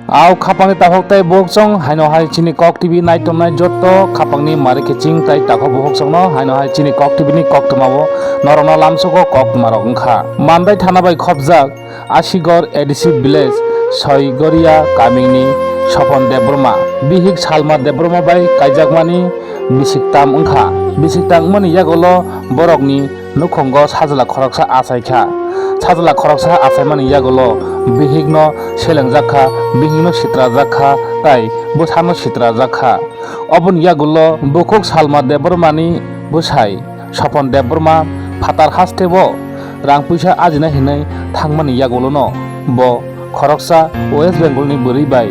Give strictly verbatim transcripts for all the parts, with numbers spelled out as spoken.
Au khapangni takhuk tei bukhuk song haino hai chini Kok T V naitomnai jotto khapangni mari kiching tei takhuk bukhuk songno haino hai chini Kok T V ni koktwmao norokno lamsogo koktwmarok wngkha. Mandai thana bai khopjak Asigor A D C village Soigoria kamini Sopon Debbarma bihik Salma Debbarma bai kaijakmani bisiktam wngkha. Bisiktam wngmani yagulo borokni nukhungo sajla khoroksa achaikha. Sajla khoroksa achaimani yagulo bihikno selengjak kha, bihikno sitrajak kha, tei bwsano sitrajak kha. Oboni yagulo bukhuk Salma Debbarmani bwsai Sopon Debbarma phatar hasteo rang puisa ajina hinwi thangmani yagulono bo khoroksa West Bengal ni bwrwi bai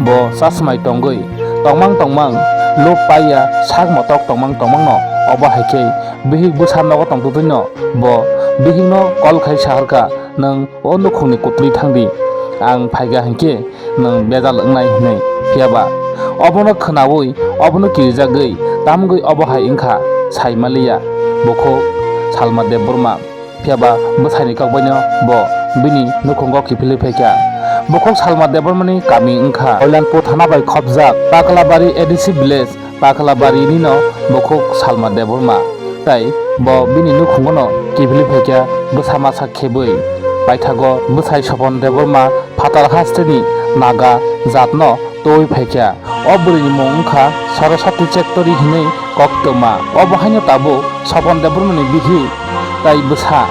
bo chasmai tongwi tongmang tongmang lob paiya sak motok tongmang tongmangno. Obo hai khe bihik bwsa nogo tongtwtwino bo bihikno call khai saharkha, "Nwng o nukhungni kwtwlwi thangdi, ang phaikha hinkhe nwng bejal wngnai," hinwi. Phiyaba obono khwnaui obono kirijagwi tamgwi obo hai wngkha saimaliya bukhuk Salma Debbarma. Phiyaba bwsaini kokbaino bo bini nukhungo kiphilwi phaikha. Bukhuk Salma Debbarmani kami wngkha Koilanpur thana bai khopjak Paklabari A D C village, Paklabarinino bukhuk Salma Debbarma. Tai bo bini nukhungono kiphilwi phaikha bwsa masa khebwi. Paithago bwsai Sopon Debbarma phatar hasteni naga jatno twi phaikha. O bwrwini mung wngkha Saraswati Chaktori hinwi koktwma. Obo haino tabuk Sopon Debbarmani bihik tai bwsa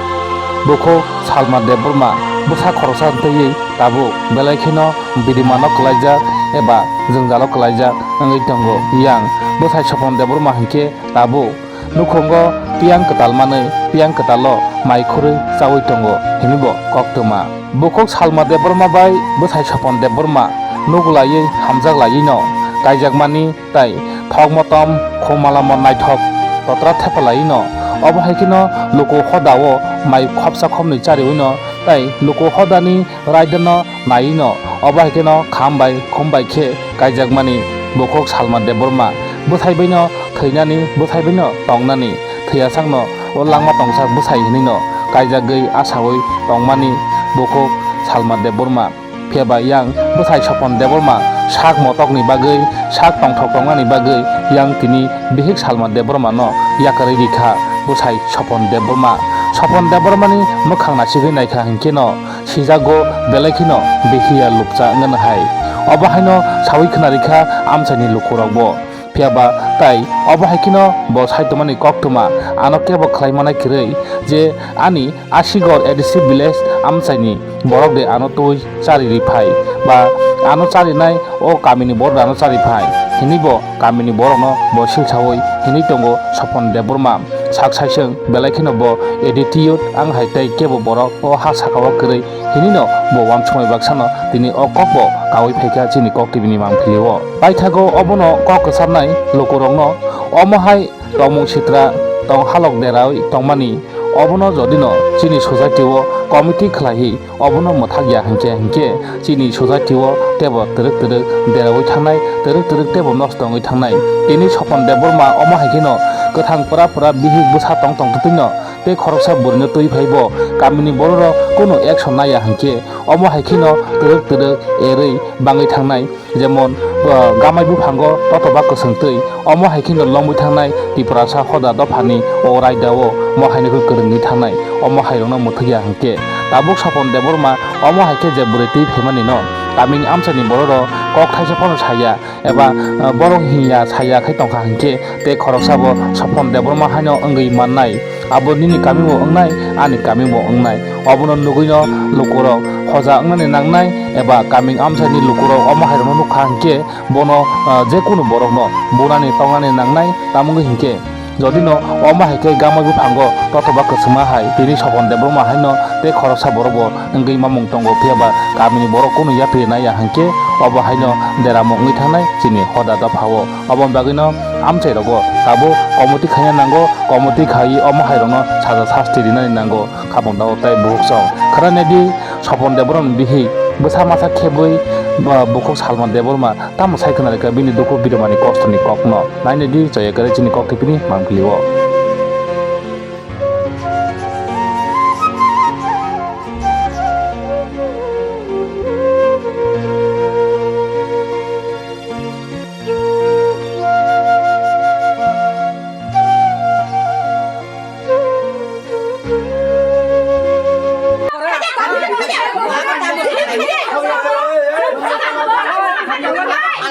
bukhuk Salma Debbarma bwsa khoroksa twiwi tabuk belai kheno bidimano kwlaijak eba jwngjalo kwlaijak wngwi tongo. Yang bwsai Sopon Debbarma hinkhe tabuk nukhungo piyang kwtal manwi piyang kwtalo mai khurwi chaui tongo hinwi bo koktwma. Bukhuk Salma Debbarma bai bwsai Sopon Debbarma nuglaiwi hamjaklaiwino kaijakmani tai thok motom khumala mo naithok totra thepalaino. Obo hai kheno luku hodao mai khopsa khopnwi chariwino tai luku hodani raidano naiwino. Obo hai kheno kham bai khum bai khe kaijakmani bukhuk Salma Debbarma bwsai baino thwinani, bwsai baino tongnani, thwiyasakno o langma tongsa bwsai hinwino kaijakgwi asaui tongmani bukhuk Salma Debbarma. Phiya ba yang bwsai Sopon Debbarma sak motokni bagwi, sak tongthok tongnani bagwi yang tini bihik Salma Debbarmano yakarwi rikha bwsai Sopon Debbarma. Sopon Debbarmani mwkhang nasigwi naikha hinkhe no sijago belai kheno bihiya lupcha wngna hai. Obo haino saui khna rikha amchaini lukurokbo. Phiya ba tai obo hai kheno bo sai tongmani koktwma ano kebo khlai manai kwrwi je ani Asigor A D C village amchaini borok de ano twi chari ri phai ba ano charinai o kamini borok de ano chari phai hinwi bo kamini borokno bo silsaui hinwi tongo Sopon Debbarma. Sak saiswng belai kheno bo attitude ang hai tei kebo borok o ha sakao kwrwi hinwino bo uansukmani baksano tini o kokbo kaui phaikha chini Kok T V ni mangpilio. Paithago obono kok kwcharnai lukurokno omo hai tongmung sitra tong halok deraui tongmani obono jodino chini society o committee khlaiwi obono mwthakya hinkhe hinkhe chini society o tebo twrwk twrwk deraui thangnai, twrwk twrwk tebo nosto wngwi thangnai. Tini Sopon Debbarma omo hai kheno kwthang pura pura bihik bwsa tong tong twtwino tei khoroksa bwrwino twi phai bo kamini bororok kunu action naiya hinkhe omo hai kheno twrwk twrwk erwi bangwi thangnai. Jemon, uh, gamai buphango totoba kwswng twi, omo hai kheno longwi thangnai Tiprasa hoda dophani o raidao mo haino khe kwrwngwi thangnai, omo hairokno mwthwkya hinkhe. Tabuk Sopon Debbarma omo hai khe je bwrwi twi phaimanino kamini amchaini bororok kok thaisa phano saya eba, uh, borok hinya saya khai tongkha hinkhe tei khoroksa bo Sopon Debbarma haino wngwi mannai. Abo nini kami bo wngnai, ani kami bo wngnai. Obono nugwino lukurok hoja wngnani nangnai eba kaming amchaini lukurok omo hairokno nukha hinkhe bono, ah, jekunu borokno bunani tongnani nangnai, tamo wngwi hinkhe jodino omo hai khe gamai buphango totoba kwchwngma hai tini Sopon Debbarma haino tei khoroksa borok bo wngwi mamung tongo, phiya ba kamini borok kunu yapri naiya hinkhe obo haino deramo wngwi thangnai chini hoda dophao. Oboni bagwino amchairogo tabuk committee khaina nango, committee khaiwi omo hairokno saja sasti rinani nango, khabangdao tei bukhuk song. Khwrwng naidi Sopon Debbarmani bihik bwsa masa khebwi, ba, bukhuk Salma Debbarma tamo sai khwna rikha bini dukhu birmani kostoni kokno. Nainaidi chaya kwrwi chini Kok T V ni mangpili o.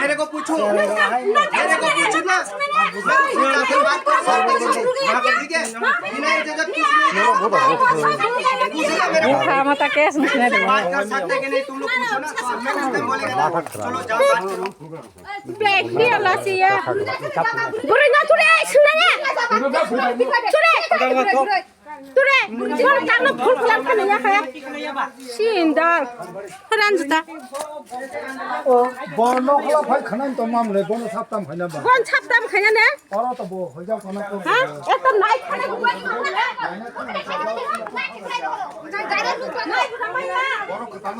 मेरे को पूछो, मेरे को पूछो ना। मैं उससे जाके बात कर सकता हूँ। ठीक है? बिना इजाजत कुछ नहीं कर सकता। पूछो ना मेरे को। Mukha mata case machine de. बात कर सकते हैं कि नहीं, तुम लोग पूछो ना। मैं एकदम बोलेगा ना। चलो, जाओ, बात करो। Bek dia lah sih ya. Guru na ture, sini ya. Ture. Ture, tor karno phul phulan kha nang ya kha. Sindal. Ranjita. Bono khla phai khana to mam le, bono saptam khaina ba. Bon saptam khaina ne? Oro to bo hojak khana ko. Ha? Eto nai khana ko. O,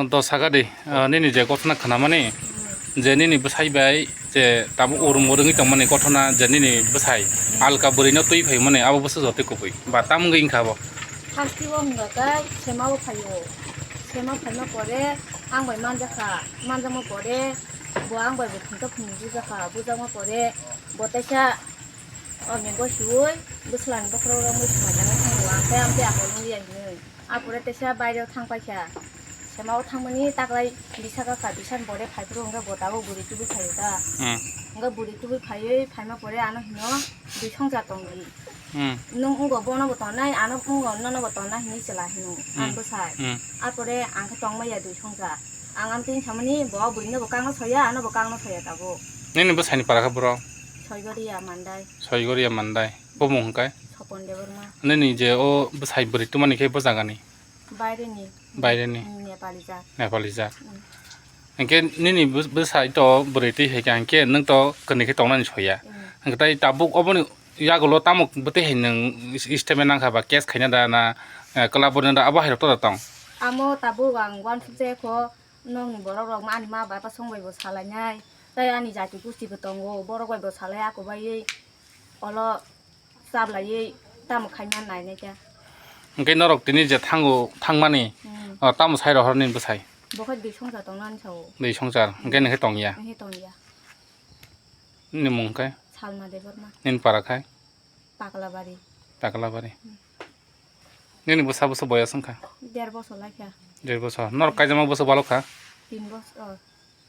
do saka di, o, nini je gotna khnamani, je nini bwsai bai je tabuk urum urum wngwi tongmani gotna, je nini bwsai alka bwrwino twi phaimani, abo bwswk jotoi kubui ba tam wngwi wngkha abo? Hasti o hwnga khe sema o phaio, sema phaima pore ang bai manjakha, manjakma pore bo ang bai bo phunukjak kha, bujakma pore bo teisa o menggo siui bwslani bokhorok romwi suma jagwi thango, ang khe amtwi aphel wngya hinwi. Apore teisa baireo thang paikha. Sema o thangmani taklai bisaka kha, bisani bore phaiphuru hwnkhe bo tabuk bwrwi tubui phaio da. Hmm. Hwnkhe bwrwi tubui phaiwi phaima pore ano hino dui songcha tongdi. Hmm. Nwng wngkha bono bo tongnai, ano wngkha nono bo tongnai hinwi chwla hino. Hmm. Ang bwsai. Hmm. Apore ang khe tongmaya dui songcha. Ang amtwi samani bo bwrwino bo kakno soya, ano bo kakno soya tabuk. Nini bwsaini para khe bro? Soigoria Mandai. Soigoria Mandai. Bumung hwnkhe? Sopon Debbarma. Nini je o bwsai bwrwi twmani khe bo jagani? Baireni. Baireni? Mm, Nepali jat. Nepali jat. Mm. Hwnkhe nini bw-, bwsai to bwrwi twi hai khe, hwnkhe nwng to kwnwi khe tongnani soya. Mm. Hwnkhe tai tabuk oboni yagulo tamo bwtwi hai nwng is-, statement nangkha ba case khaina da na, eh, kwlap rwna da abo hai rok to da tong? Amo tabuk ang uansuk jaya kho, nokni borok rok ani ma baba song bai bo salainai, tai ani jati gusti bo tongo, borok bai bo salai ako baiwi. Olo chablaiwi tamo khaima nainai khe. Hwnkhe norok tini je thango, thangmani, hmm, o, tamo sai rohor nini bwsai? Bo khe dui songchar tongnani sao. Dui songchar, hwnkhe nini khe tongya? Nini tongya. Nini mung khe? Salma Debbarma. Nini para khai? Paklabari. Paklabari. Hmm. Nini bwsa bwsa boyas wngkha? Der bosor lai kha. Der bosor. Norok kaijakma bwsa balok kha? Tin bosor.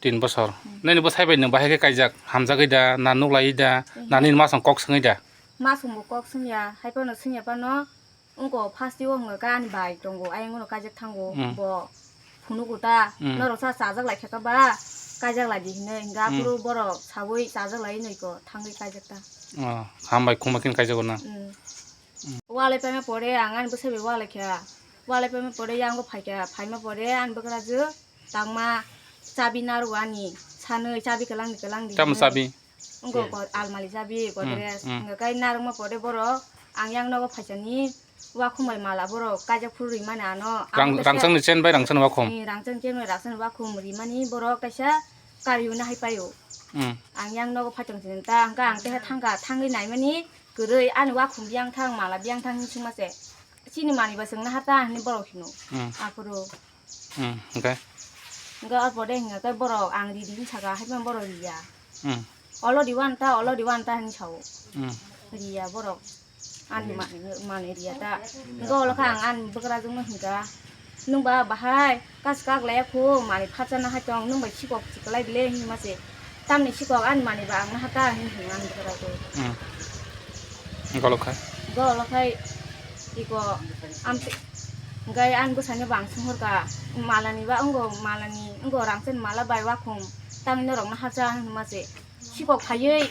Tin bosor. Hmm. Nini bwsai bai nwng bahai khe kaijak, hamjagwi da, na nuklaiwi da, hmm, na nini masong kok swngwi da? Masongbo kok swngya, hai phano swngya phano wngkha first o hwnga khe ani bai tongo, ayang no kaijak thango, hmm, bo phunugo ta, hmm, norok sa chajak lai kha ba, kaijak lai di hinwi, hwnkhe, hmm, aphuru borok saui chajak lai nwi ko thangwi kaijak ta. Oh, hambai khungma khe kaijago na? Hmm. Walai paima pore ang ani bwsai bai walai kha. Walai paima pore yango phaikha, phaima pore ani bwkrajwk tangma chabi narwgo ani sanwi chabi kwlangni kwlangni. Tamo hinwi. Chabi? Wngkha, hmm, go-, almari chabi, hmm, Godrej. Hmm. Hwnkhe kai narwkma pore borok ang yang nogo phaisani wakhum bai mala borok kaijak phuru rimani ano. Rang-, ang kaisa rangchakni chain bai rangchakni wakhum? Eh, rangchakni chain bai rangchakni wakhum rimani borok kaisa kariui nahai paio. Hmm. Ang yang nogo phaitong sini ta, hwnkhe ang teha thangkha, thangwi naimani kwrwi ani wakhum biyang thang, mala biyang thang hinwi swngma se. Chini manwi ba chwng naharta hinwi borok hino. Hmm. Aphuru. Hmm, hwnkhe? Hwnkhe o pore hwnkhe borok ang ridi hinwi saka, haiphano borok riya. Hmm. Olo riwanta, olo riwanta hinwi sao. Hmm. Riya borok. Ani manwi, manwi riya ta. Hwnkhe olo khe ang ani bwkrajwkno hwnkha, "Nwng ba bahai kas kak laiya kho, manwi phatsa nahai tong, nwng bai sikok kwlai bile," hinwi ma se. Tamni sikok ani manwi ba ang naha ta hinwi hwnwi ang bwkrajwk. Hmm. Golok khai? Golok khai iko amte, hwnkhe ani bwsani bo ang swnghorkha, malani ba wngo, malani wngo rangchak mala bai wakhum, tamni norok naharsa hinwi ma se. Sikok phaiwi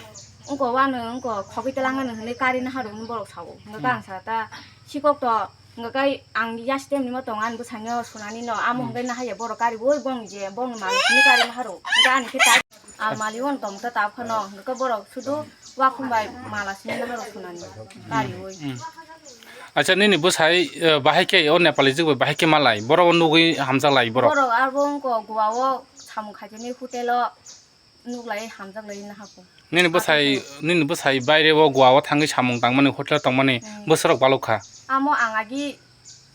wngo wano wngo khogwi twlangano hinwi kari naharok hinwi borok sao. Hwnkhe, hmm, ang sa ta sikok to Hwnkhe kai ang yastem nima tong ani bwsano sunani no, amo, hmm, hwnkhe nahaya borok kariui bong je bong mani sini kari naharo. Hwnkhe ani khe tai almali on tong ta ta phano, hwnkhe borok sudu wakhum bai mala sini naharo sunani kariui. Hmm. Acha, nini bwsai, eh, bahai khe o Nepali jwk bai bahai khe malai, borok o nugui hamjak lai borok. Borok abo wngkha Goa o samung khaijani hotel o. Nuklai hamjaklai nahakho. Nini bwsai, nini bwsai baire o Goa o thangwi samung tangmani, hotel tongmani, hmm, bwsarok balok kha. Amo ang agi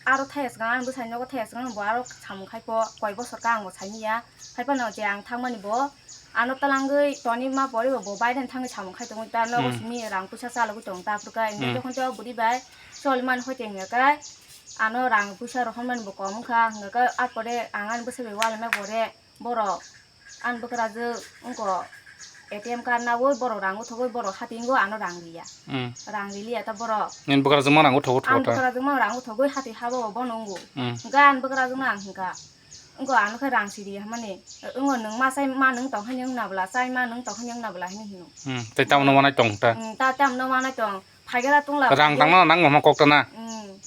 aro thaya swkang, ani bwsai nogo thaya swkang, bo aro samung khai pho, koi bosor kha ang bo saimanya. Haiphano je ang thangmani bo, ano twlangwi toni ma poribo, bo baire thangwi samung khai tongwi ta, nogo, hmm, simi rang puisa chalogwi tong ta, aphuru khe, hmm, jokhon to bwrwi bai cholimani hoite hwnkhe, ano rang puisa rohormani bo kom wngkha, hwnkhe, apore ang ani bwsai bai ualama pore, borok. Ani bwkrajwk wngkha A T M card naui borok rang uthogwi borok hatingo ano rang riya. Hmm. Rang riliya ta borok. Nini bwkrajwkma rang uthogo uthogo ta? Ani bwkrajwkma rang uthogwi hati habo bono wngo. Hmm. Hwnkhe ani bwkrajwkno ang hwnkha, wngkha ano khe rang siriya hwnmani. Wngo nwng ma chai ma nwng tong haino wngna bwla, chai ma nwng tong haino wngna bwla hinwi hino. Hmm. Tei tamno manai tong ta? Hmm, ta tamno manai tong. Phaikhe ta tongla. Rang tangna nang mama kok ta na? Hmm.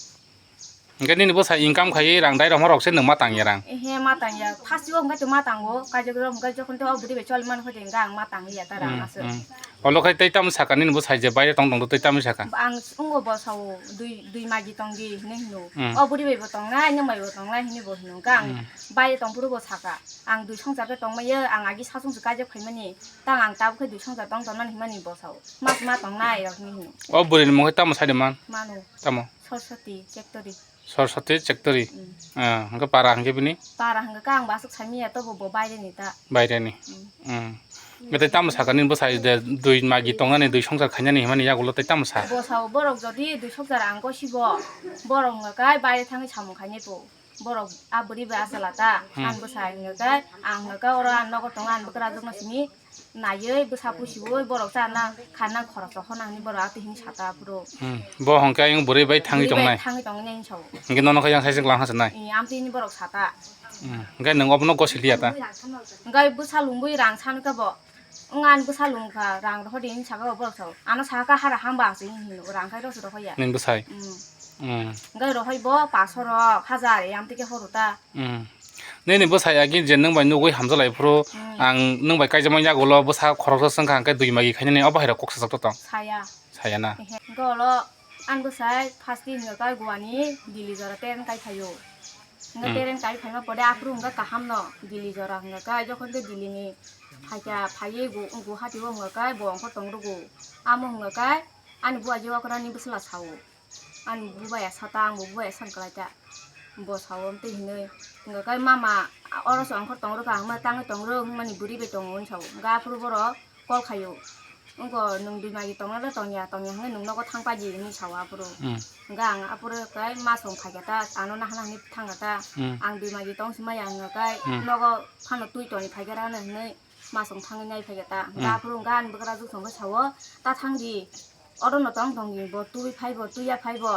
Hwnkhe nini bwsa income khaiwi rang dai rok se nwng ma tangya rang? Ehe, ma tangya. First o hwnkhe to ma tango. Kaijak rok hwnkhe jokhon to o bwrwi bai choli mani hwnkhe hwnkhe ang ma tangliya ta rang Hmm, aswk. Hmm. Olo khai tei tamo saka nini bwsai je baire tong tong tei tamo saka? Ang wngo bo sao dui, dui magi tong di hinwi hino. Hmm. O bwrwi bai bo tongnai, nwng bai bo tongnai hinwi bo hino. Hwnkhe ang Hmm. baire tong phuru bo saka. Ang dui songchar khe tongmaya, ang agi sasong se kaijak phaimani. Tang ang tabuk khe dui songchar tong tongmani hinmani bo sao. Mas ma tongnai rok hinwi hino. O bwrwi ni mung khe tamo sai de man? Mano. Tamo? Saraswati Chaktori. Saraswati Chaktori. Mm. Ah, hwnkhe para hwnkhe bini? Para hwnkhe khe ang bo aswk saimanya, tobo bo baireni ta. Baireni. Mm. Mm. Hwnkhe tei tamo saka nini bwsai de dui magi tongnani, dui songchar khainani hwnmani yagulo tei tamo sa? Bo sao borok jodi dui songchar ang gosibo, borok hwnkhe khe baire thangwi samung khainai po. Borok a bwrwi bai achwla ta, Hmm. ang bwsai hwnkhe khe, ang hwnkhe khe oro ang nogo tongo, ang bwkrajwkno simi naiwi bwsa pusiui borok chana khanang khoroksa hona hinwi borok atwi hinwi sata aphuru. Hmm. Bo hwnkhe ayang bwrwi bai thangwi Bwrwi bai tongnai? Thangwi tongnai hinwi sao. Hwnkhe nono khe yang saisuk lang hasanai? Ee, amtwini borok sata. Hmm. Hwnkhe nwng obono gosiliya ta? Hwnkhe bwsa lungwi rang sanukhe bo, wng ani bwsa lungkha, rang rohor di hinwi saka bo borok sao. Ano saka hara hamba aswk hinwi hino, rang khai rw se rohorya. Nini bwsai? Hmm. Hmm. Hwnkhe rohoi bo paso rok, hajar, ee, amtwi khe horo ta. Hmm. Nini bwsai agi je nwng bai nugwi hamjalai phuru Hmm. ang nwng bai kaijakmani yagulo bwsa khoroksa swngkha hwnkhe dui magi khainani o bahai rok kok sajak to tong? Saya. Saya na? Ehe. Hwnkhe olo ang bwsai first day hwnkhe kai Goa ni Delhi jora train kai phaio. Hwnkhe Hmm. train kai phaima pore aphuru hwnkhe kaham no Delhi jora hwnkhe kai jokhon khe Delhi ni phaikha phaiwi Gu-, Guwahati o hwnkhe kai bo ongkho tong rwgo. Amo hwnkhe kai ani bubaji okrani bwsla sao. Ani bubaya sata, ang bo bubaya san kwlai ta. Bo sao amtwi hinwi. Hwnkhe kai mama, oro se ongkhor tong rwkha, ang ma tangwi tong rw, hwnmani bwrwi bai tongo, hwnwi sao. Hwnkhe aphuru borok call khaio. Wngkha, nwng dui magi tongna da tongya, tongya hwnwi nwng nogo thang paidi, hwnwi sao aphuru. Hmm. Hwnkhe ang aphuru kai ma song phaikha ta, ano nahana hwnwi thangkha ta. Hmm. Ang dui magi tong si maya hwnkhe kai Hmm. nogo phano twi toni phaikha rano hwnwi. Masong thangwi nai phaikha ta. Hmm. Aphuru hwnkhe ani bwkrajwk songkhe sao, "Ta thang di, oro no tong tong di, bo twi phai bo, twi ya phai bo."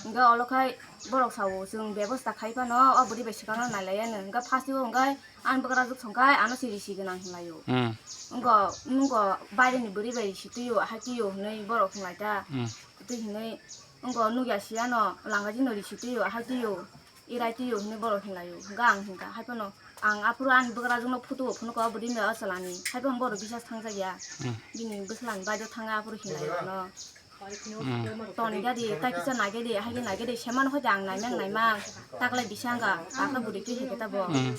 Hwnkhe olo khai borok sao, "Chwng bebosta khai phano o bwrwi bai swkang no nai lai ya no." Hwnkhe first o hwnkhe ani bwkrajwk songkhe ano se risi gwnang hinlaio. Hmm. Wngkha, nukgo baireni bwrwi bai risi twi o, hai twi o hinwi borok hinlai ta. Hmm. Twi hinwi wngkha, nukya si ano, langajino risi twi o, hai twi o. Irai twi o hinwi borok hinlaio. Hwnkhe ang hwnkha, hai phano ang aphuru ani bwkrajwkno photo o phunukha, o bwrwi no achalani. Hai phano borok bisas thangjakya. Hmm. Bini bwslani baide thangwi aphuru hinlaio ano. Hmm. Toni gadi, tai kisa nai gadi, hai khe nai gadi, semano hoi de ang naimang naimang. Taklai bisanga, taklai bwrwi twi hai khe tabo. Hmm.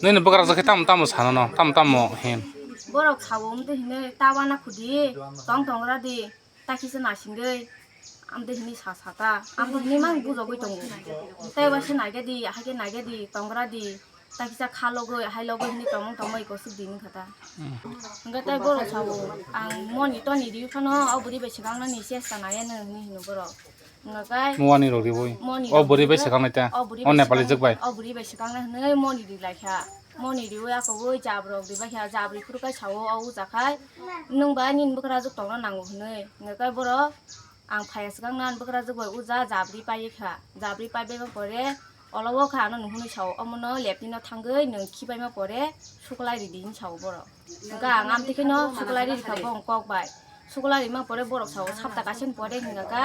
Nini bwkrajwk khe tamo tamo sano no, tamo tamo hin? Borok sao wngtwi hinwi, "Ta wana khudi, tong tong ra di." Takisa nasingwi, amtwi hinwi sa sata, amtwi hinwi mang bujogwi tongo. Tei waisa naikhe di, haikhe naikhe di, tongra di, takisa kha logwi, hai logwi hinwi tongmung tongmung eko suk di wngkha ta. Hmm. Hwnkhe tei borok sao, "Ang moni toni riwi phano o bwrwi bai swkang nani chesta nai ano," hinwi hino borok. Hwnkhe Muani rok riwi? Moni O rok bwrwi bai riwi, swkang nai ta? O bwrwi O bai Nepali swkang, jwk bai? O bwrwi bai swkang nai hinwi moni ri lai kha. Moni riwi akowi jab rok ri bai kha, jab ri phuru khe sao o uja khai, "Nwng bai nini bwkrajwk tongna nango," hinwi. Hwnkhe borok, "Ang phaiya swkang nang bwkrajwk bai uja jabri paiwi kha, jabri paibaima pore olo o kha ano nung hwnwi sao, omono leptino thangwi nwng khibaima pore suklai ridi," hinwi sao borok. Hwnkhe ang amtwi kheno suklai rikha bong kok bai. Suklai rima pore borok sao, "Sapta kaisa ni pore," hwnkha khe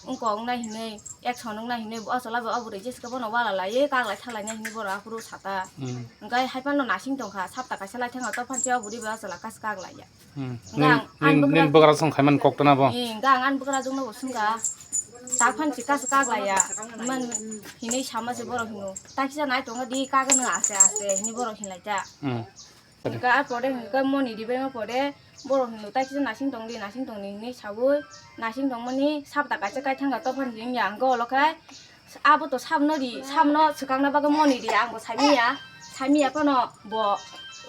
wngkok wngnai hinwi, action wngnai hinwi, o chwla bai o bwrwi jesa khe bono wala laiwi kaklai thaklainai hinwi borok aphuru sata. Hmm. Hwnkhe hai phano nasing tongkha, sapta kaisa lai thangkha, tophan se o bwrwi bai o chwla kasa kaklaiya. Hmm. Hwnkhe ang, Nini, ani nini, bwkra nini bwkrajwk song khaimani kok tana bo? Ee, hwnkhe ang ani bwkrajwkno bo swngkha. Taphani se kasa kaklaiya. Man hinwi sama se borok hino. Takisa nai tongo di kageno aste aste hinwi borok hinlai ta. Hmm. Hwnkhe a pore hwnkhe moni ribaima pore borok hino takisa nasing tongdi, nasing tongdi hinwi saui nasing tongmani sapta kaisa kaithangkha tophani wngya hwnkhe olo khe Abo to sabno ri, sabno swkangna bagwi moni ri, ang bo saimanya, saimanya phano bo,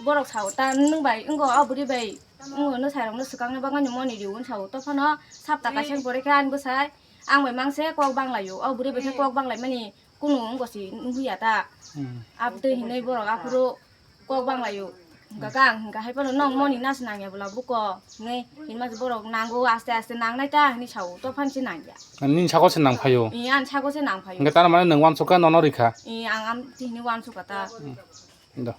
borok sao, ta nwng bai, wngkha o bwrwi bai, wngkha nwng sairokno swkangna bagwi moni ri, hwn sao, to phano sapta kaisa pore khe ani bwsai, ang bai mangse kok banglaio, o bwrwi bai khe kok banglaimani kunu wngkha si nukya ta, Hmm. Abtwi hinwi borok aphuru kok banglaio. Hwnkha khe ang hwnkha hai phano, "Nong moni nasu nangya bwla buko?" hinwi hinma se borok, "Nango, aste aste nangnai ta," hinwi sao, to phano se nangya. Nini sago se nang phaio? Ee, ani sago se nang phaio. Hwnkhe tar mane nwng uansukha nono rikha? Ee, ang am tini uansukha ta. Hmm. Do.